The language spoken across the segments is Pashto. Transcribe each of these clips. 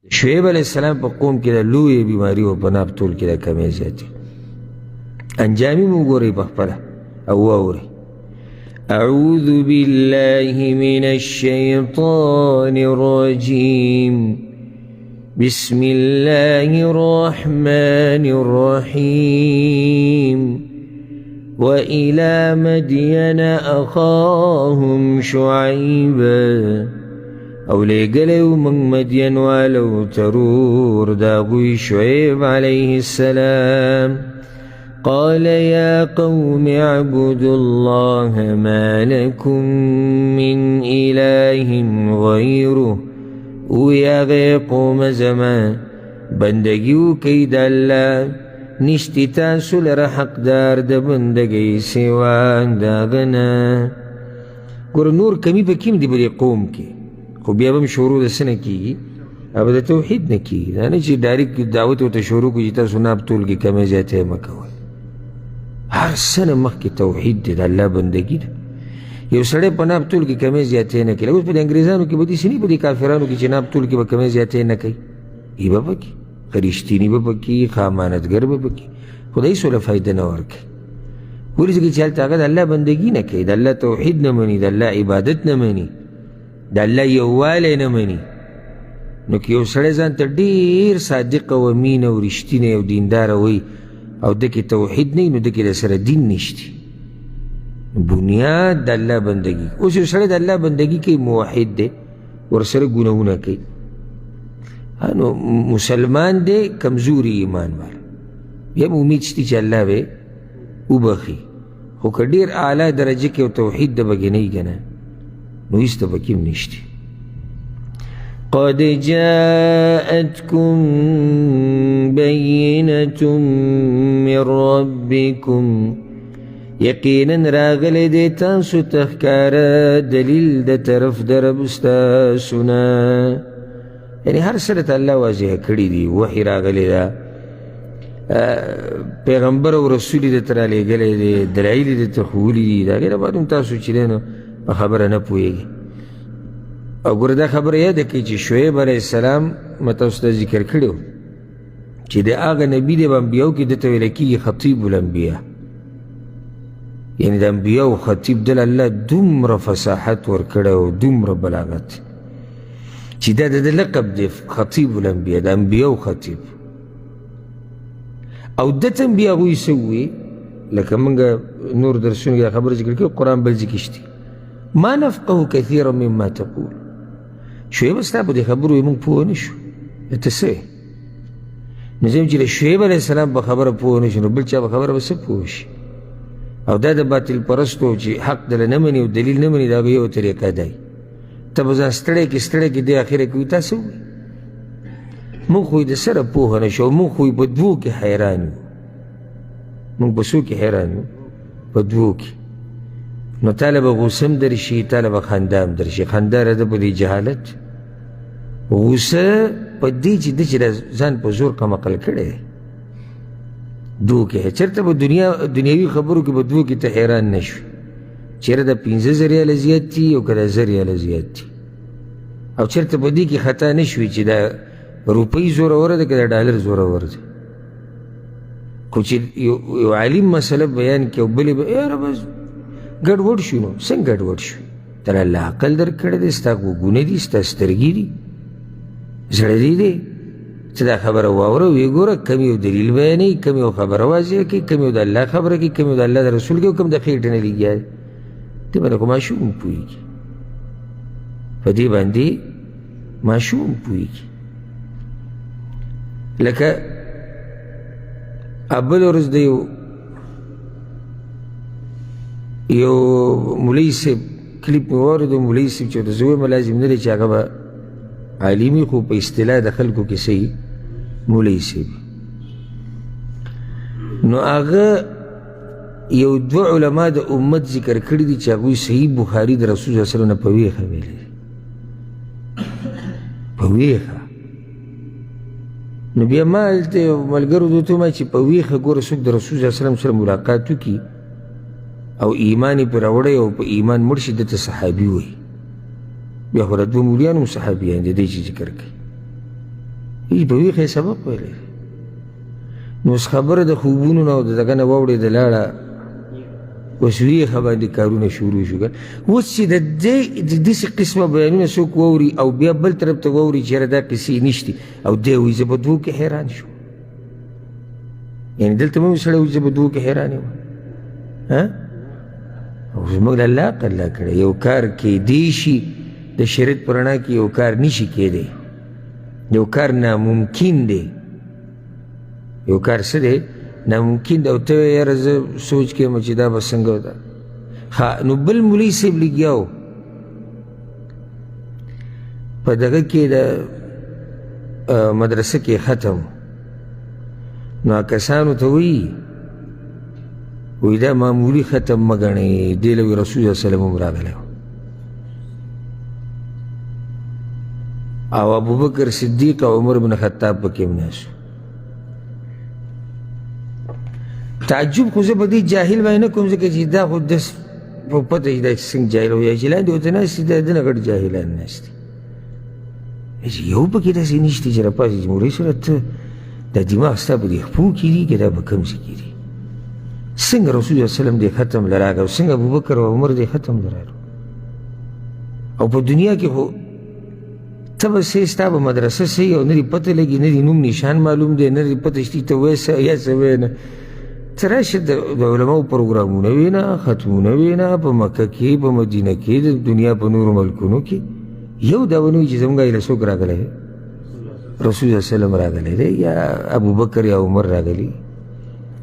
شعیب علیه السلام په قوم کې د لویه بیماري وه، په ناپ تول کې د کمې زیاتې. انجامي مو وګورئ په خپله او واورئ. أعوذ بالله من الشيطان الرجيم، بسم الله الرحمن الرحيم. وإلى مدين أخاهم شعيبا، او لېږلی وو موږ مدین والو ترور د هغوی شعیب علیه السلام. قال يا قوم اعبدوا الله ما لكم من إله غيره. ووایي هغې قومه زما بندګي وکئ د الله، نشتي تاسو لره حقدار د بندګۍ سوا د هغه نه. ګوره نور کمی پکې هم دي په دې قوم کې، خو بیا به هم شروع د څه نه کېږي؟ به د توحید نه کېږي. دا نه چې ډایرکټ دعوت ورته شروع کړو چې تاسو ناپ تول کې کمی زیاتی مه کوئ. هر څه نه مخکې توحید دی، د الله بندګي ده. یو سړی په ناپ تول کې کمی زیاتی نه کوي. اوس په دې انګریزانو کې به داسې نه، په دې کافرانو کې چې ناپ تول کې به کمی زیاتی نه کوي، ای به پکې ښه رښتیني به پکې، ښه امانتګر به پکې، خو د هېڅ له فایده نه ورکوي. ولې؟ ځکه چې هلته هغه د الله بندګي نه کوي، د الله توحید نه مني، د الله عبادت نه مني، د الله یووالی نه مني. نو که یو سړی ځان ته ډېر صادق او امین او رښتینی او دینداره وي او ده کې توحید نه وي، نو ده کې د سره دین نشتي. بنیاد د الله بندګي. اوس یو سړی د الله بندګي کوي، موحد دی، ورسره ګناهونه کوي، نو مسلمان دی، کمزوري ایمان والا، بیا هم امید شته چې الله به وبخښي. خو که ډېر اعلی درجه کې او توحید د پکې نه وي که نه، نو هېڅ ته پکې هم نشته. قد جاءتكم بينة من ربكم، یقینا راغلی دی تاسو ته ښکاره دلیل د طرف د رب ستاسو نه. یعنی هر څه درته الله واضح کړي دي، وحي راغلی ده، پیغمبر او رسول یې درته رالیږلی دی، دلایل یې درته ښوولي دي. د هغې نه بعد هم تاسو چې دی نو په خبره نه پوهېږئ. او ګوره دا خبره یاده کړئ چې شعیب علیه السلام ما تاسو ته ذکر کړی و چې د هغه نبي دی په انبیاو کې ده ته ویل کېږي خطیب الانبیا، یعنی د انبیاو خطیب. دله الله دومره فصاحت ورکړی او دومره بلاغت چې دا د ده لقب دی، خطیب الانبیا، د انبیاو خطیب. او ده ته هم بیا هغوی څه ووایي، لکه موږ نور درسونو کې دا خبره ذکر کړې، قرآن بل ځای کې شته، ما نفقه کثیرا مما تقول. شعیب ستا په دې خبرو یې موږ پوه نه شو، ته څه یې؟ نو زه چې د شعیب علیه السلام په خبره پوه نه شو، نو بل چا په خبره به څه پوه شي؟ او دا د باطل پرستو چې حق دله نه مني او دلیل نه مني، دا به یو طریقه دی. ته به ځان ستړی کړې، ستړی کړې، دې اخره کې وایي تاسو ووایي موږ خو یې د سره پوه نه شو، موږ خو یې په دوو کې حیران یو. موږ په څو کې حیران یو؟ په دوو کې. نو تاله به غوسه هم درشي، تاله به خندا هم درشي. خندا راته په دې جهالت، غوسه په دې چې ده چې ځان په زور کمعقل کړی دی. دوو کې چېرته په دنیوي خبرو کې په دوو کې ته حیران نه شوې، چېرې د 5000 ریاله زیات دي او که د 1000 ریاله زیات دي، او چېرته په دې کې خطا نه شوې چې دا روپۍ زوروره ده که دا ډالر زورور دی. خو چې یو عالم مسله بیان کړي او بلې به یاره بس ګډوډ شو، نو څنګه ګډوډ شو؟ تر الله عقل درکړی دی، ستا غوږونه دي، ستا سترګې دي، زړه دې دی چې دا خبره واوره، ویې ګوره، کوم یو دلیل بیانوي، کوم یو خبره واضح کوي، کوم یو د الله خبره کوي، کوم یو د الله د رسول کوي، کوم د خېټې نه لګیا دی. دې باندې خو ماشوم پوهېږي، په دې باندې ماشوم پوهېږي. لکه بله ورځ د یو مولوي صاحب کلیپ مې واورېدو. مولوي صاحب چې ورته زه وایم لازم نه دی چې هغه به عالمي، خو په اصطلاح د خلکو کې صحیح مولوي صاحب. نو هغه یو دوه علما د امت ذکر کړي دي چې هغوی صحیح بخاري د رسول صلی الله علیه وسلم نه په ویښه ویلی دی، په ویښه. نو بیا ما هلته یو ملګرو ته وویل چې په ویښه ګوره څوک د رسول صلی الله علیه وسلم سره ملاقات وکړي او ایمان یې پرې راوړی او په ایمان مړ شي، ده ته صحابي وایي. بیا خو دا دوه مولیان هم صحابیان دي، دی چې ذکر کوي. هیڅ په ویښه یې سبق ویلی. نو اوس خبره د خوبونو نه او د دغه نه واوړېده لاړه، اوس ویښه باندې کارونه شروع شو. اوس چې د دې د داسې قسمه بیانونه څوک واوري او بیا بل طرف ته واوري چې یاره دا قصې نشتي، او دی وایي زه په دوو کې حیران شو. یعنې دلته مې سړی وایي زه په دوو کې حیران یم. ها اوس موږ له الله عقل کړی، یو کار کېدی شي د شریعت په رڼا کې، یو کار نشي کېدی، یو کار ناممکن دی، یو کار څه دی ناممکن دی. او ته وایې یاره زه سوچ کوم چې دا به څنګه ده. ښه نو بل مولوي صاحب لګیا و په دغه کې د مدرسه کې ختم، نو کسانو ته وایي وایي دا معمولي ختم مه ګڼئ، دې له رسول الله صلی الله علیه وسلم هم راغلی او ابوبکر صدیق او عمر بن خطاب پکې هم ناست. تعجب خو زه په دې جاهل باندې نه کوم، ځکه چې دا خو داس په پته چې دا څنګه جاهل وي، چې لاندې ورته ناست دي دا دنه غټ جاهلان ناست دي، چې یو پکې داسې نشته چې راپاڅي چې مولوي صاحب ته دا دماغ ستا په دې خپو کې دي که دا په کوم ځای کې دي؟ څنګه رسول الله صلی الله علیه وسلم دې ختم له راغی او څنګه ابوبکر او عمر دې ختم له راغلو؟ او په دنیا کې خو ته به څه ستا به مدرسه څه او نه دې پته لګي، نه دې نوم نشان معلوم دی، نه دې پته شتي ته وایې څه یا څه وایې نه. ته راشه د علماو پروګرامونه وینه، ختمونه وینه، په مکه کې، په مدینه کې، د دنیا په نورو ملکونو کې یو دا ونه وي چې زموږ ایله څوک راغلی دی، رسول الله صلی الله علیه وسلم راغلی دی یا ابوبکر یا عمر راغلی.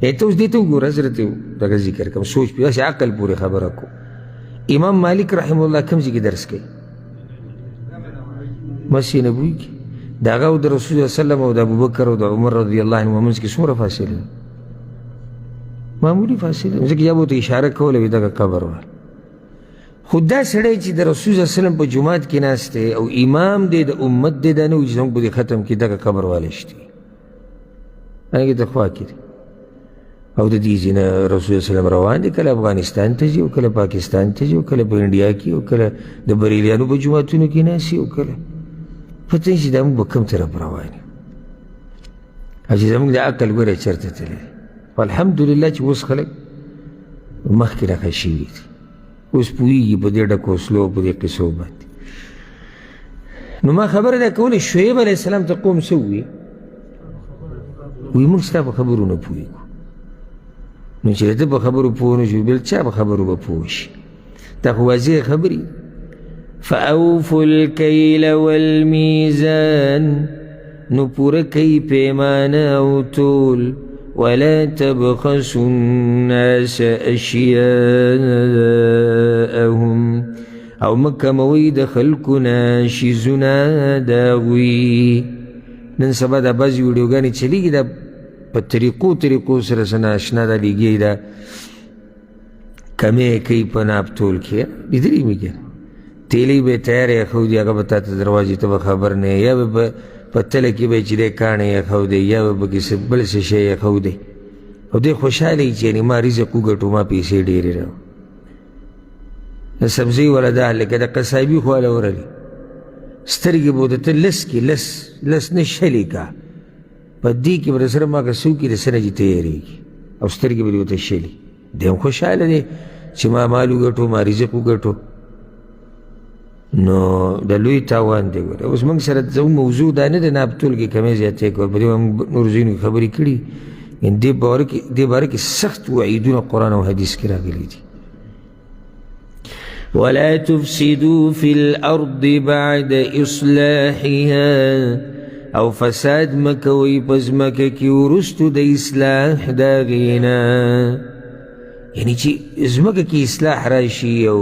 ته اوس دې ته وګوره، حضرت دغه ذکر کوم، سوچ پرې داسې عقل پورې خبره کوم. امام مالک رحمه الله کوم ځای کې درس کوي؟ مسجد نبوي کې. د هغه او د رسول الله صلی الله علیه وسلم او د ابوبکر او د عمر رضی الله عنه منځ کې څومره فاصله ده؟ معمولي فاصله ده، ځکه یا به ورته اشاره کوله وي دغه قبر وه. خو دا سړی چې د رسول الله صلی الله علیه وسلم په جومات کې ناست دی او امام دی د امت دی، دا نه وي چې زموږ په دې ختم کې دغه قبر والی شته، هغې ته خوا کې دی. او د دې ځای نه رسول الله وسلم روان دی، کله افغانستان ته ځي او کله پاکستان ته ځي او کله په انډیا کې او کله د بریلیانو په جوماتونو کې ناست او کله پته نشي دا موږ به کوم طرف روان یو او چې زموږ د عقل ګوره چېرته تللی. الحمدلله چې اوس خلک مخکې راښه شوي دي، اوس پوهېږي په دې ډکو وسلو په دې قصو باندې. نو ما خبره دا کوله شعیب علیه السلام ته قوم څه ووایي؟ وایي موږ ستا په خبرو نه پوهېږو. نو چې د ده په خبرو پوه نه شو، بل چا په خبرو به پوه شي؟ دا خو واضح خبرې. فأوفوا الکیل والمیزان، نو پوره کوي پیمانه او تول. ولا تبخسوا الناس أشياءهم، او مه کموئ د خلکو نه شیزونه د هغوی. نن سبا دا بعضې ویډیوګانې چلېږي، دا په طریقو طریقو سره څه نااشنا دا لېږي، دا کمی کوي په ناپ تول کې، لیدلي مې که تیلې به یې تیارې ایښودي، هغه به تا ته دروازې ته به خبر نه یې، یا به په تله کې به یې چې دی کاڼی ایښودی، یا به پکې څه بل څه شی ایښودی، او دی خوشحاله وي چې یعنې ما رزق وګټو، ما پیسې ډېرې راوړې. د سبزۍ والا دا لکه د قصابي خو والا ورغی، سترګې به ورته لس کې لس لس نه شلې کا، په دې کې به درسره ما که څه وکړي د څه نه چې تیارېږي، او سترګې به دې ورته شلې. دی هم خوشحاله دی چې ما مال وګټو، ما رزق وګټو. نو د لوی تاوان دی. ګوره اوس موږ سره زموږ موضوع دا نه ده ناپ تول کې کمی زیاتی کول، په دې موږ نور ځایونو کې خبرې کړي. دې باره کې سخت وعیدونه قرآن او حدیث کې راغلي دي. ولا تفسدوا في الأرض بعد إصلاحها، او فساد مه کوئ په ځمکه کې وروستو د اصلاح د هغې نه. یعنې چې ځمکه کې اصلاح راشي او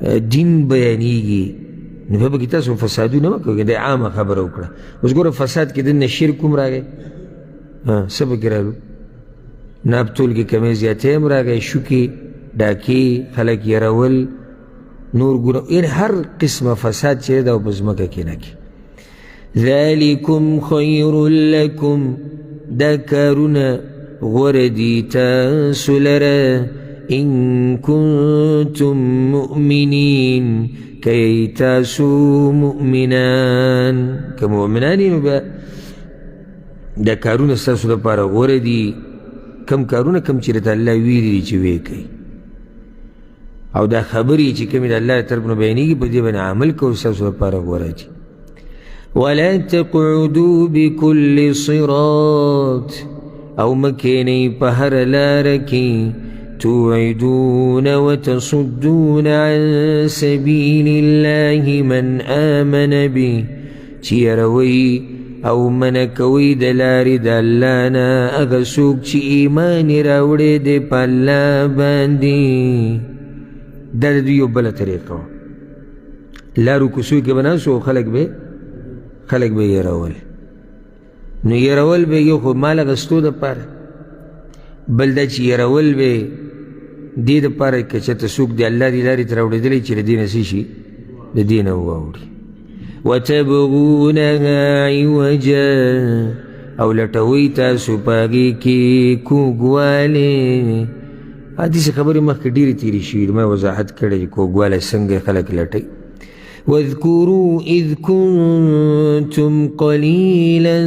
دین بیانېږي، نو بیا پکې تاسو فسادونه مه کوئ. دا عامه خبره وکړه. اوس ګوره فساد کې دننه شرک هم راغی، څه پکې راغلو؟ ناپ تول کې کمی زیاتی هم راغی، شوکې ډاکې، خلک یرول، نور ګناه، یعنې هر قسمه فساد چې دی دا په ځمکه کې نه کې. ذلکم خیر لکم، دا کارونه غوره دي تاسو لره، ان کنتم مؤمنین، که یئ تاسو مؤمنان. که مؤمنان یئ نو بیا دا کارونه ستاسو لپاره غوره دي، کم کارونه کم چې راته الله ویلي دي چې ویې کوي، او دا خبرې چې کومې د الله طرف نه بیانېږي په دې باندې عمل کول ستاسو لپاره غوره دي. ولا تقعدوا بكل صراط، او مه کښېنئ په هره لاره کې، توعدون وتصدون عن سبيل الله من آمن به، چې یروئ او منع کوئ د لارې د الله نه هغه څوک چې ایمان یې راوړی دی په الله باندې. دا د دوی یو بله طریقه وه. لارو کوڅو کې به ناست وو، خلک به یرول. نو یرول به یو خو مال اخیستو دپاره، بل دا چې یرول به دې دپاره که چېرته څوک د الله دې لارې ته راوړېدلی چې له دې نه څه شي، د دې نه واوړي. وتبغونها عوجا، او لټوئ تاسو په هغې کې کوږوالی. داسې خبرې مخکې ډېرې تېرې شوي، ما وضاحت کړی چې کوږوالی څنګه خلک لټوي. واذكروا إذ كنتم قليلا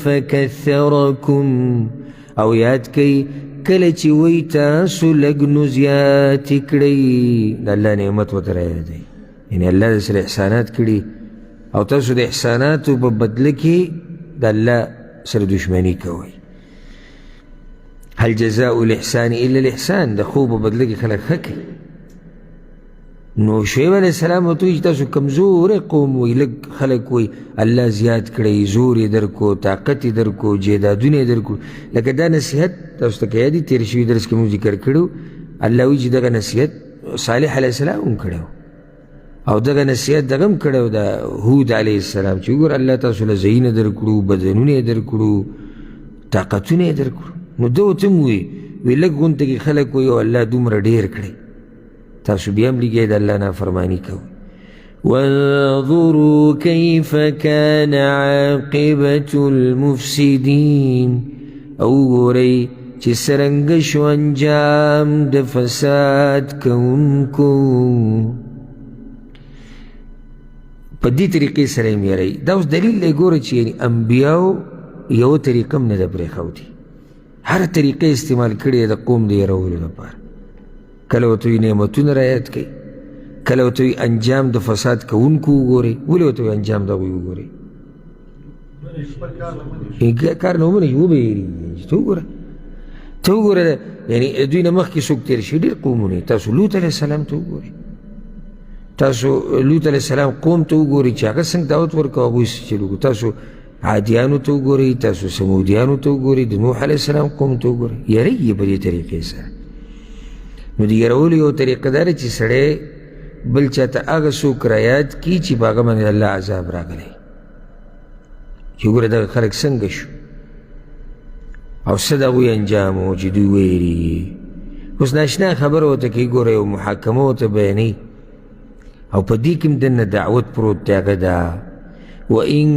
فكثركم، او یاد کړئ کله چې وئ تاسو لږ نو زیات کړئ. د الله نعمت ورته رایادوي، یعنې الله در سره احسانات کړي او تاسو د احساناتو په بدله کې د الله سره دښمني کوئ. هل جزاء الإحسان إلا الإحسان، د ښو په بدله کې خلک ښه کوي. نو شعیب علیه السلام ورته وویل چې تاسو کمزوری قوم وئ، لږ خلک وئ، الله زیات کړئ، زور یې درکړو، طاقت یې درکړو، جایدادونه یې درکړو. لکه دا نصیحت تاسو ته که یاد وي تېر شوي درس کې موږ ذکر کړو، الله وایي چې دغه نصیحت صالح علیه السلام هم کړی او دغه نصیحت دغه هم کړی د هود علیه السلام چې وګوره الله تاسو له ځایونه درکړو، بدنونه یې درکړو، طاقتونه یې درکړو. نو ده ورته هم ووایي، وایي لږ غونته کې خلک وایي او الله دومره ډېر کړی، تاسو بیا هم لګیا د الله نافرماني کوئ. وانظروا كيف كان عاقبة المفسدين، او وګورئ چې څرنګه شو انجام د فساد کوونکو. په دې طریقې سره یې میروي. دا اوس دلیل دی ګوره چې یعنې انبیاو یوه طریقه هم نه ده پرېښودې، هره طریقه استعمال کړې د قوم د یرولو لپاره. کله ورته وایي نعمتونه رایاد کړئ، کله ورته وایي انجام د فساد کوونکو وګورئ. ولې ورته وایي انجام د هغوی وګورئ؟ کار نه ومني، وبه یېرېږي. ته وګوره، ته وګوره، یعنې دوی نه مخکې څوک تېر شوي ډېر قومونه. تاسو لوط علیه السلام ته وګورئ، تاسو لوط علیه السلام قوم ته وګورئ چې هغه څنګه دعوت ورکړ، هغوی څه چل وکړو. تاسو عادیانو ته وګورئ، تاسو ثمودیانو ته وګورئ، د نوح علیه السلام قوم ته وګورئ، یری یې په دې طریقې سره. نو د یرولو یو طریقه دا ده چې سړی بل چاته هغه څوک رایاد کړي چې په هغه باندې الله عذاب راغلی، چې وګوره دغه خلک څنګه شو او څه د هغوی انجام و چې دوی ویرېږي. اوس ناشنا خبره ورته کوي، ګوره یو محاکمه ورته بیانوي او په دې کې هم دننه دعوت پروت دی. هغه دا وإن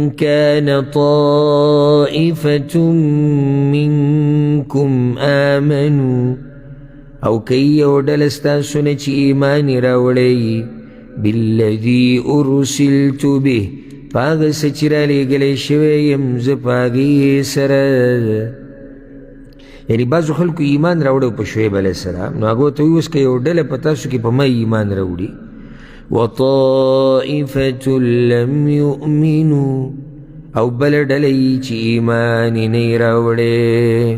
كان طائفة منكم آمنوا، او که یو ډله ستاسو نه چې ایمان یې راوړی، بالذي ارسلت به، په هغه څه چې رالیږلی شوی یم زه په هغې سره. یعنې بعضو خلکو ایمان راوړی په شعیب علیه السلام، نو هغه ورته وایي اوس که یو ډله په تاسو کې په ما ایمان راوړي، وطائفة لم يؤمنوا، او بله ډله یې چې ایمان یې نه راوړی.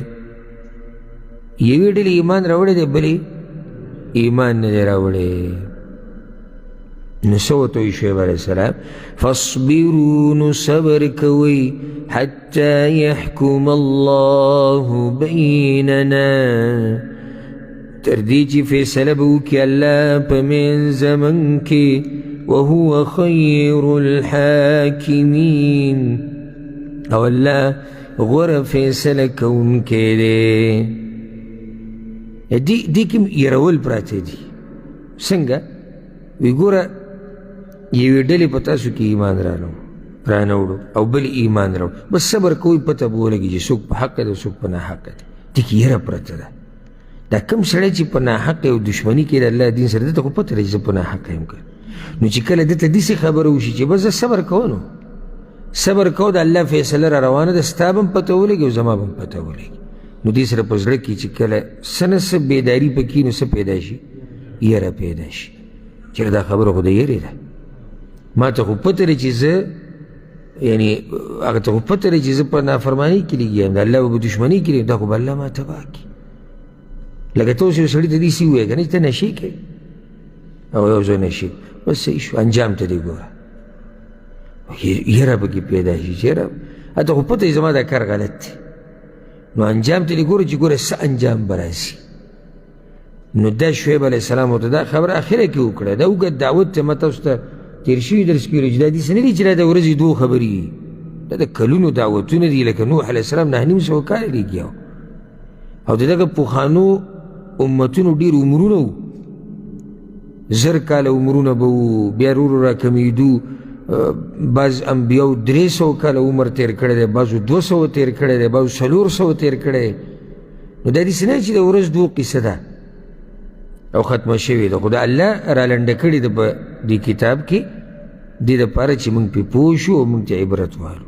یوې ډلې ایمان راوړی دی، بلې ایمان نه دی راوړی. نو څه ورته وایي شعیب علیه السلام؟ فاصبروا، نو صبر کوئ، حتى يحكم الله بيننا، تر دې چې فیصله به وکړي الله په منځ زموږ کې، وهو خیر الحاکمین، او الله غوره فیصله کوونکی دی. دې کې یرول پراته دي. څنګه؟ وی ګوره یوې ډلې په تاسو کې ایمان رانه وړو او بل ایمان راوړو، بس صبر کوئ، پته به ولګي چې څوک په حقه دی څوک په ناحقه دی. دې کې یره پرته ده. دا کم سړی چې په ناحقه او دښمني کې د الله دین سره، ده ته خو پته ده چې زه په ناحقه یم که. نو چې کله ده ته داسې خبره وشي چې بس زه صبر کوم، نو صبر کوه، د الله فیصله را روانه ده، ستا به هم پته ولګي او زما به هم پته ولګي. نو دې سره په زړه کې چې کله څه نه څه بیداري پکې، نو څه پیدا شي؟ یره پیدا شي. چېرې دا خبره خو د یرې ده، ما ته خو پته ده چې زه یعنی هغه ته خو پته ده چې زه په نافرمانۍ کې لګیا یم، د الله به په دښمنۍ کې لګیا، دا خو به الله ما تباه کړي. لکه ته اوس یو سړي ته داسې ووایې که نه چې ته نشې کوې او یو ځای نشې، بس صحیح شو، انجام ته دې ګوره، یره پکې پیدا شي چې یره هلته خو پته زما دا کار غلط دی، نو انجام ته دې ګوره چې ګوره څه انجام به راځي. نو دا شعیب علیه السلام ورته دا خبره اخره کې وکړه. دا اوږد دعوت ته ما تاسو ته تېر شوي درس کې ویلي چې دا داسې نه دي چې دا د ورځې دوه خبرې دي، دا د کلونو دعوتونه دي. لکه نوح علیه السلام 950 کاله لګیا او د دغه پخوانو امتونو ډېر عمرونه وو، 1000 کاله عمرونه به وو، بیا ورو ورو راکمېدو. بعض انبیاو 300 کاله عمر تېر کړی دی، بعضو 200 تېر کړی دی، بعضو 400 تېر کړی دی. نو دا داسې نه چې د ورځ دوه قصه ده او ختمه شوې ده، خو د الله رالنډه کړې ده په دې کتاب کې، دې دپاره چې موږ پرې پوه شو او موږ ته عبرت والو.